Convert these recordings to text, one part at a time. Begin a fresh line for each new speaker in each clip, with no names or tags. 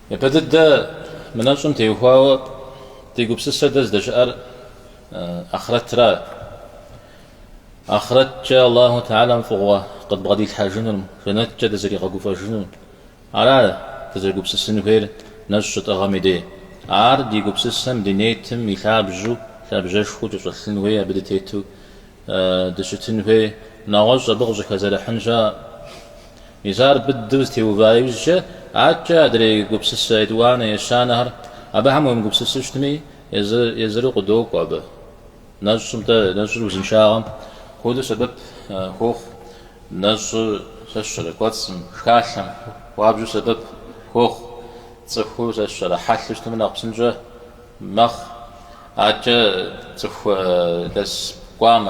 Япэ дыдэ мы нэщӏым теухуауэ ди гупсысэр дэ здэщыӏэр ахърэтра. Ахърэткӏэ Аллаху Тэхьэлам фӏыгъуэ къыдбгъэдилъхьэжынур, жэнэткӏэ дызэригъэгуфӏэжынур. Ара дызэгупсысын хуейр нэщӏ щытӏыгъым и дей. Ар ди гупсысэм, ди нетым и лъабжьэу, лъабжьэшхуэу кӏэщӏэлъын хуей, абы дытету дыщытын хуей, нэгъуэщӏ абы къыщӏыхэзэрыхьын щыӏэкъым. Мис ар быдэу зытеува иужькӏэ, адэкӏэ адрей гупсысэ етӏуанэ, ещанэхэр, абыхэм уемыгупсысу щытми, езыру къыдокӏуэ абы. Нэщӏым дэ, нэщӏыр узыншагъэм хуэдэу сэбэп хуохъу. Нэщӏыр сэ сщӏэрэ кӏуэцӏым, шхалъэм хуабжьу сэбэп хуохъу. Цӏыхур сэ сщӏэрэ хьэлъэу щытмэ нэхъ псынщӏэ мэхъу. Адэкӏэ цӏыху илъэс кӏуам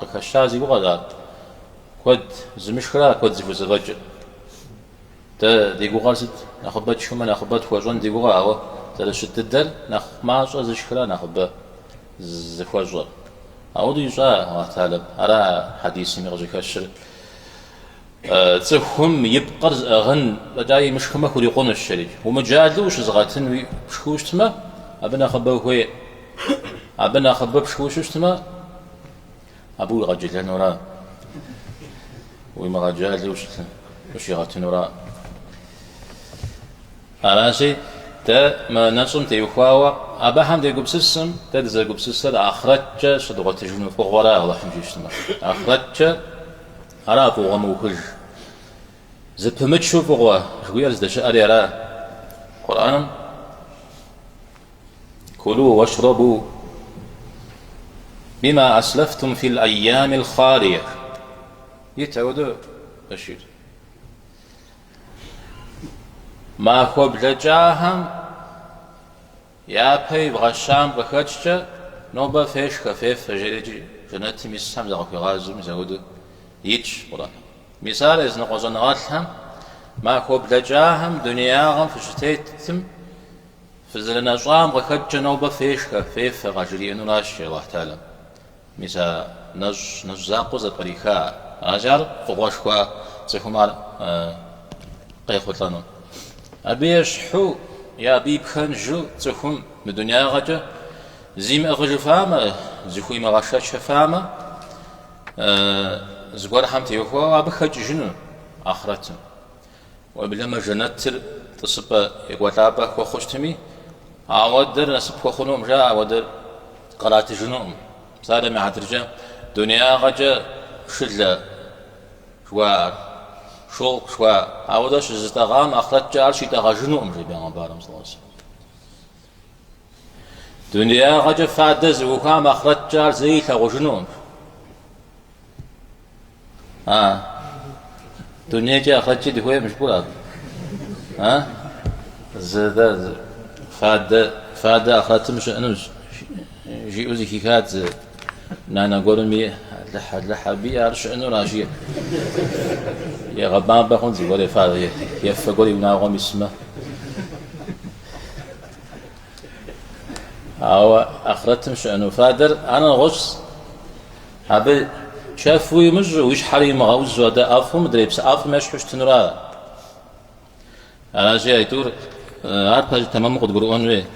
къыхэща си гугъэщ ар. Куэд зымышхра куэд зыхузэфӏэкӏыр. Дэ ди гугъэр сыт? Нэхъыбэ тшхымэ, нэхъыбэ тхуэщӏэн ди гугъэ, ауэ зэрыщыт дыдэр нэхъ мащӏэ зышхра нэхъыбэ зыхуэщӏэр. Ауэдэу ищӏа Аллахь Тэхьэлам, ара хьэдисми къыщӏыхэщыр. Цӏыхум и пкъыр зыӏыгъын фӏэкӏа имышхымэ хурикъунущ, жерикӏ. Умыджалэу ущызыгъэтын уи пшхыу щытмэ, абы нэхъыбэ ухуейкъым. Абы нэхъыбэ пшхыу щытмэ, Абы уигъэджэлэнура? Уимыгъэджалэу ущигъэтынура? Аращи, дэ мы нэщӏым теухуауэ абыхэм дегупсысым, дэ дызэгупсысыр ахърэткӏэ щыдгъуэтыжыну фӏыгъуэра Алыхьым жиӏэу щытмэ. Ахърэткӏэ ара фӏыгъуэ мыухыж. Зэпымычу фӏыгъуэ жыхуиӏэр здэщыӏэри ара Къурӏэным. Кулу уэшрэбу бима аслафтум фил айямил хъалия. Ит ауэдэу Башир. Махуэ блэкӏахэм япэ ивгъэщам къыхэкӏкӏэ нобэ фешхэ, фефэ, жеӏэкӏи жэнэтым исхэм закъыхуигъазэу мис ауэдэу итщ Къурӏэным. Мис ар языныкъуэ щӏэныгъэлӏхэм махуэ блэкӏахэм дунеягъэм фыщытетым Фызэрынэщӏам къыхэкӏкӏэ нобэ фешхэ, фефэ, къажриӏэнуращ, жи Алыхь Тэхьэлам. Мис а нэщӏ, нэщӏ закъуэу зэпкъриха. Аращи, ар фӏыгъуэшхуэ цӏыхум ар къехъулӏэну. Абы ещхьу е абы и пхэнжу цӏыхум мы дунеягъэкӏэ зимыӏыгъыжыфамэ, зыхуимыгъэшэчэфамэ, зыгуэрхэм теухуауэ абы хэкӏыжыну ахърэтым. Уеблэмэ жэнэтыр тӏысыпӏэ екӏуэлӏапӏэ хуэхъуу щытми, ауэдэр насып хуэхъунукъым жаӏэ, ауэдэр къратыжынукъым. Псалъэм и хьэтыркӏэ, дунеягъэкӏэ шылэ жыхуаӏэр, шёлк жыхуаӏэр, ауэдэ щызытӏэгъам ахърэткӏэ ар щитӏэгъэжынукъым, жи бегъымбарым саллаллаху алейхи вассалам. Дунеягъэкӏэ фадэ зыӏухуам ахърэткӏэ ар зэи илъагъужынукъым. А, дунейкӏи ахърэткӏи дыхуейкъым жыпӏэу ара? А? Зы дэ фадэ, фадэ ахърэтым щыӏэнущ, жиӏэу зэхихат зы нанэ гуэрым и Алыхь, Алыхь, абы ар щыӏэнуращ, жиӏэ. Егъэбампӏэ хъун зыгуэр ефа, ефэ гуэр и унагъуэм исмэ. Ауэ ахърэтым щыӏэну фадэр ар нэгъуэщӏщ. Абы чэф уимыщӏу, уи щхьэр имыгъэузу, адэ ӏэфӏу, мыдрей псы ӏэфӏым ещхьу щытынура? Аращи, айтӏур, ар пэж тэмэму къыдгурыӏуэн хуей.